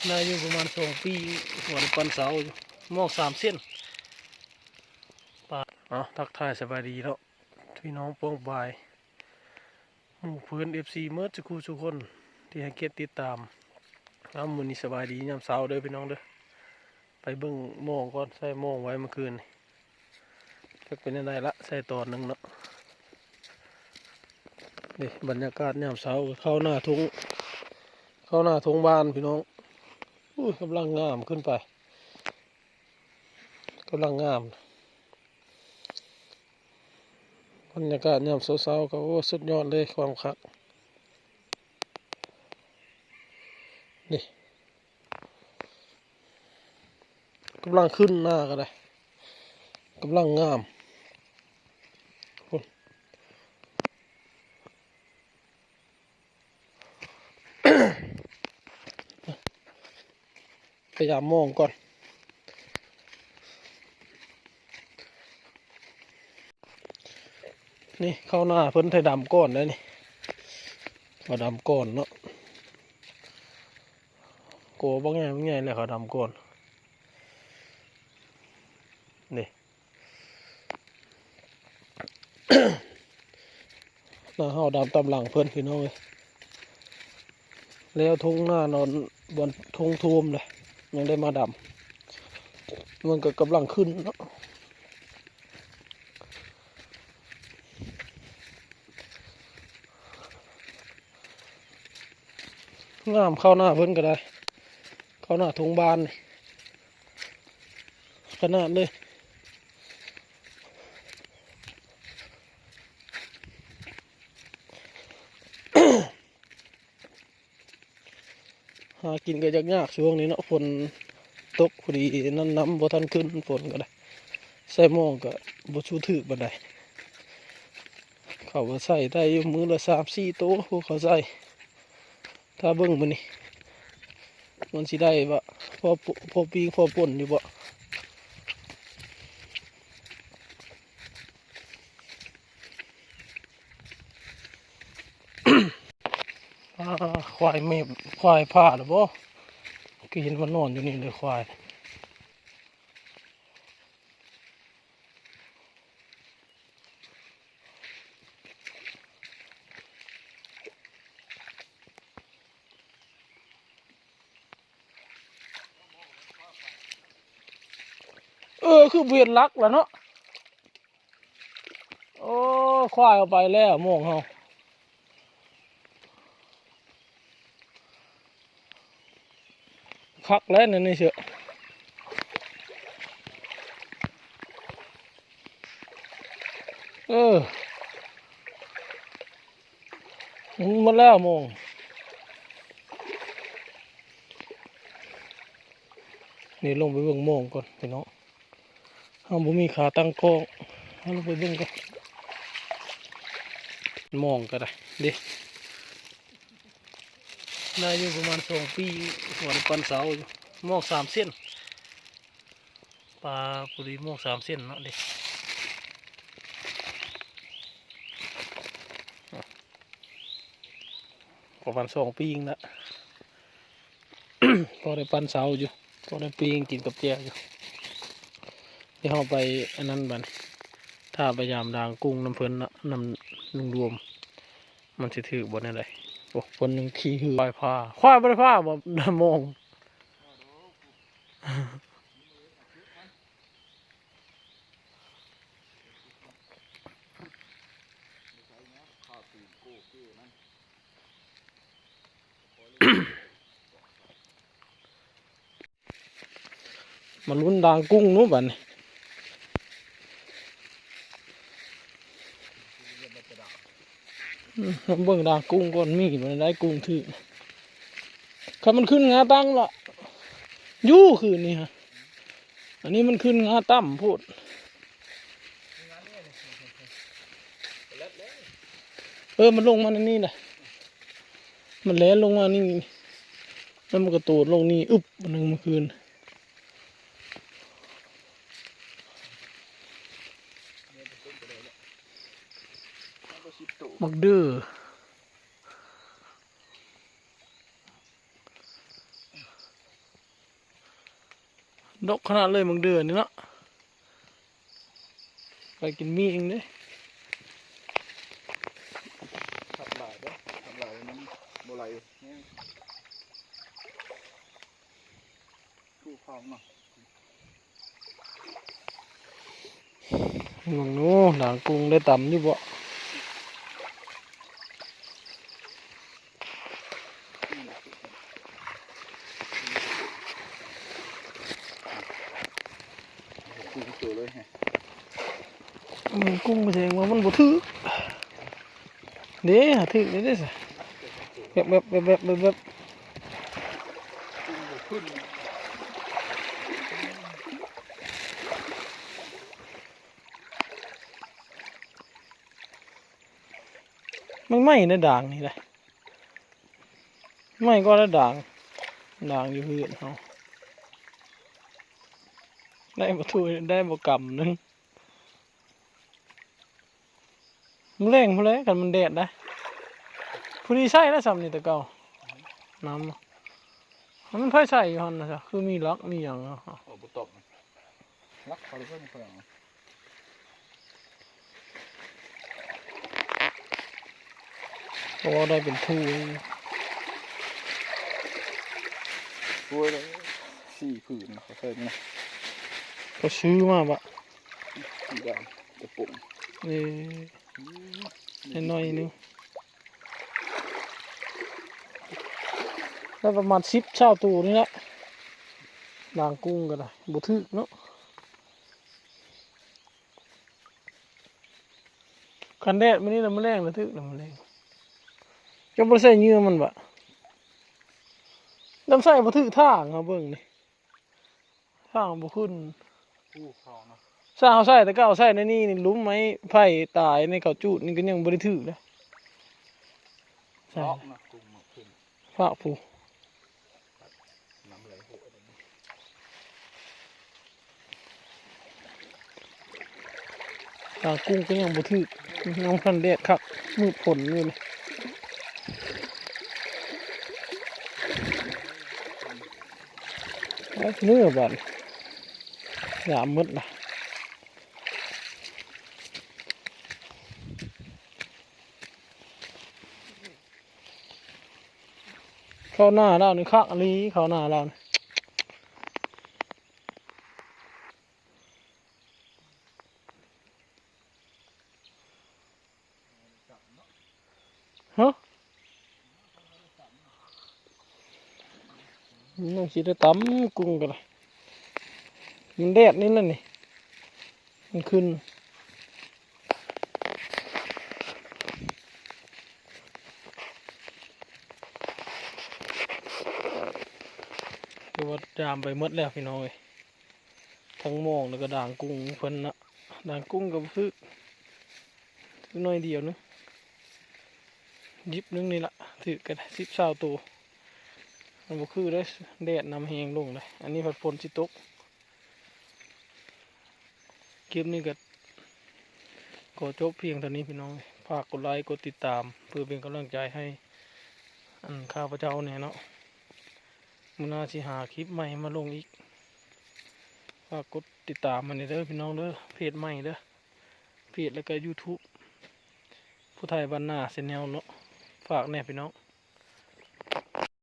ນາຢູ່ປະມານສອງປີ ບໍ່ໄດ້ປັນເສົາຢູ່ ມອງສາມເຊັນປາຍ. ເອົາ ທັກທາຍສະບາຍດີເນາະ ພີ່ນ້ອງປ້ອງປາຍ ໝູ່ເພື່ອນ ເອັຟຊີ ເໝິດສູ່ຄູ່ສູ່ຄົນທີ່ໃຫ້ກຽດຕິດຕາມ. ເອົາ ມື້ນີ້ສະບາຍດີຍາມເຊົ້າເດີພີ່ນ້ອງເດີ. ໄປເບິ່ງມອງກ່ອນ ໃສ່ມອງໄວ້ເມື່ອຄືນນີ້ ຈັກເປັນແນວໃດລະ ໃສ່ຕອນໜຶ່ງເນາະ. ນີ້ບັນຍາກາດຍາມເຊົ້າ ເຂົ້າໜ້າທົ່ງ ເຂົ້າໜ້າທົ່ງບ້ານພີ່ນ້ອງ. ອຸ້ຍ ກຳລັງງາມ ຂຶ້ນໄປ ກຳລັງງາມ. ບັນຍາກາດຍາມເຊົ້າໆ ກໍ ໂອ້ ສຸດຍອດເລີຍ ຄວາມຄັກ. ນີ້ ກຳລັງຂຶ້ນໜ້າກໍໄດ້ ກຳລັງງາມ. ພຸ້ນ ພະຍາຍາມມອງກ່ອນ. ນີ້ເຂົ້າໜ້າເພິ່ນໄຖດຳກ່ອນໄດ໋ນີ້ ເຂົາດຳກ່ອນເນາະ. ກໍບັກໃຫຍ່ ບັກໃຫຍ່ແລ້ວ ເຂົາດຳກ່ອນ ນີ້. ນາເຮົາດຳຕາມຫຼັງເພິ່ນພີ່ນ້ອງເອີຍ. ແລ້ວທົ່ງນານອນ ບ່ອນທົ່ງຖ້ວມແຫຼະ ຍັງໄດ້ມາດຳ. ມັນກໍກຳລັງຂຶ້ນເນາະ ງາມ. ເຂົ້າໜ້າເພິ່ນກໍໄດ້ ເຂົ້າໜ້າທົ່ງບ້ານນີ້ ຂະໜາດເລີຍ. ຫາກິນກໍຍາກໆ ຊ່ວງນີ້ເນາະ ຝົນຕົກພໍດີນັ້ນ ນ້ຳບໍ່ທັນຂຶ້ນ ຝົນກໍໄດ້ ໃສ່ມອງກໍບໍ່ສູ້ຖືກປານໃດ. ເຂົາກໍໃສ່ໄດ້ຢູ່ມື້ລະສາມສີ່ໂຕ ພວກເຂົາໃສ່. ຖ້າເບິ່ງມື້ນີ້ ມັນຊິໄດ້ບໍ່ ພໍ ພໍປີ້ງພໍປົ່ນຢູ່ບໍ່? ອາ ຄວາຍແມ່ ຄວາຍຜ່າແລ້ວບໍ່? ຄືເຫັນມັນນອນຢູ່ນີ້ເລີຍ ຄວາຍ. ເອີ ຄືບໍ່ເຫັນຫຼັກລະເນາະ. ໂອ້ ຄວາຍເອົາໄປແລ້ວ ໂມງເຮົາ ຄັກແລ້ວນີ້ເຊາະ. ເອີ ໝົດແລ້ວໂມງ. ນີ້ລົງໄປເບິ່ງໂມງກ່ອນພີ່ນ້ອງ. ເຮົາບໍ່ມີຂາຕັ້ງກ້ອງ ເຮົາລົງໄປເບິ່ງກ່ອນ. ໂມງກໍໄດ້ເດ້ ນາຢູ່ປະມານສອງປີ ບໍ່ໄດ້ປັນເສົາຢູ່ ໂມງສາມເຊັນ ປາ ພໍດີໂມງສາມເຊັນເນາະເດ້. ປະມານສອງປີນີ້ລະ ພໍໄດ້ປັນເສົາຢູ່ ພໍໄດ້ປີ້ງກິນກັບແຈ່ວຢູ່. ດຽວເຮົາໄປອັນນັ້ນບັດນີ້ ຖ້າໄປຢາມດາງກຸ້ງນຳເພິ່ນເນາະ ນຳລຸງດວມ ມັນຊິຖືກບໍ່ແນວໃດ. ໂອ້ ຄົນຍັງຂີ່ຮື ຄວາຍຜ່າ ຄວາຍບໍ່ໄດ້ຜ່າບໍ່ ໂມງ. ມາລຸ້ນດາງກຸ້ງນູ້ບັດນີ້ ອືມ ເບິ່ງດາງກຸ້ງກ່ອນ ມີບໍ່ໄດ້ກຸ້ງຖືກ. ຄັນມັນຂຶ້ນງາຕັ້ງລະຢູ່ຄືນນີ້ຮະ ອັນນີ້ມັນຂຶ້ນງາຕ່ຳໂພດ. ເອີ ມັນລົງມາໃນນີ້ນະ ມັນແລ່ນລົງມານີ້ ແລ້ວມັນກະໂຕດລົງນີ້ ອຶບ ອັນໜຶ່ງມື້ຄືນ. ບັກເດີ. ອືມ ດົກຂະໜາດເລີຍ ໝາກເດືອນີ້ເນາະ ໄປກິນໝີ່ເອງເດ້. ທັບຫຼາຍເດ້ ທັບຫຼາຍມັນບໍ່ໄຫຼແຮງ ຜູ້ຄອງເນາະ. ເບິ່ງດູ ດ່າງກຸ້ງໄດ້ຕຳຢູ່ບໍ່? ກຸ້ງໂຕເລີຍແຮະ ເບິ່ງກຸ້ງ ແສດງວ່າມັນບໍ່ຖືກເດ້ ຫາຖືກເດ້ ເດ້ຊະ ແວບໆ ແວບໆ ແວບໆ. ມັນໄໝ້ໃນດ່າງນີ້ແຫຼະ ໄໝ້ກໍລະດ່າງ ດ່າງຢູ່ເຮືອນເຮົາ ໄດ້ບໍ່ຖ້ວຍ ໄດ້ບໍ່ກຳໜຶ່ງ. ມື້ແລງພຸ້ນແຫຼະ ຄັນມັນແດດນະ ພໍດີໃຊ້ແລ້ວຊ່ຳນີ້ແຕ່ເກົ່າ ນ້ຳ ມັນໃຜໃຊ້ຢູ່ຫັ້ນນະ ຄືມີຫຼັກມີຫຍັງ ເອົາບໍ່ຕອບ ຫຼັກເຂົາເລີຍ ເພິ່ນເຂົາ ໂອ້ ໄດ້ເປັນຖ້ວຍ ຖ້ວຍລະສີ່ຜືນ ເຂົາໃສ່ມາ ເຂົາຊື້ມາບະ ສີດຳກະໂປງ ເອີ ອືມ ໜ້ອຍໜຶ່ງ ໄດ້ປະມານສິບຊາວໂຕນີ້ແຫຼະ ດ່າງກຸ້ງກໍໄດ້ ບໍ່ຖືກເນາະ. ຄັນແດດມື້ນີ້ລະ ມື້ແລງລະຖືກລະ ມື້ແລງ ເຈົ້າບໍ່ໄດ້ໃສ່ເຫຍື່ອມັນບະ? ດຳໃສ່ບໍ່ຖືກທາງ ເຮົາເບິ່ງນີ້ ທາງບໍ່ຂຶ້ນ ຜູ້ເຂົາເນາະ ຖ້າເຮົາໃສ່ແຕ່ເກົ່າ ໃສ່ໃນນີ້ ຫຼຸມໄມ້ໄຜ່ຕາຍ ໃນເຂົາຈູດນີ້ ກໍຍັງບໍ່ໄດ້ຖືກເດ້ ໃສ່ ເນາະ ກຸ້ງມາຂຶ້ນ ພາກຜູ້ ນ້ຳໄຫຼຫົວ ດ່າງກຸ້ງກໍຍັງບໍ່ຖືກ ຍັງບໍ່ທັນແດດຄັກ ມືດຝົນຢູ່ນີ້ ເອີ ເໜືອບາດ ຢາມໝົດລະ. ເຂົ້າໜ້າລາວນີ້ຄັກອີ່ຫຼີ ເຂົ້າໜ້າລາວນີ້ ຮະ ຍັງຊິໄດ້ຕຳກຸ້ງກໍໄດ້ ມັນແດດນີ້ລະນີ້ ມັນຂຶ້ນ ຖືວ່າຢາມໄປໝົດແລ້ວພີ່ນ້ອງເອີຍ ທັງມອງ ແລ້ວກໍດ່າງກຸ້ງເພິ່ນນະ ດ່າງກຸ້ງກໍບໍ່ຖືກ ຖືກໜ້ອຍດຽວໜຶ່ງ ຢິບໜຶ່ງນີ້ລະ ຖືກກໍໄດ້ສິບຊາວໂຕ ມັນບໍ່ຄືເດ້ ແດດນຳແຮງລົງເດ້ ອັນນີ້ພັດຝົນຊິຕົກ. ຄລິບນີ້ກໍຂໍຈົບພຽງເທົ່ານີ້ພີ່ນ້ອງ ຝາກກົດໄລກົດຕິດຕາມ ເພື່ອເປັນກຳລັງໃຈໃຫ້ອັນຂ້າພະເຈົ້າແດ່ເນາະ ມື້ໜ້າຊິຫາຄລິບໃໝ່ມາລົງອີກ ຝາກກົດຕິດຕາມໃຫ້ແດ່ເດີພີ່ນ້ອງເດີ ເພຈໃໝ່ເດີ ເພຈ ແລ້ວກໍຢູທູບ ຜູ້ໄທບ້ານນາແຊນແນວເນາະ ຝາກແດ່ພີ່ນ້ອງ.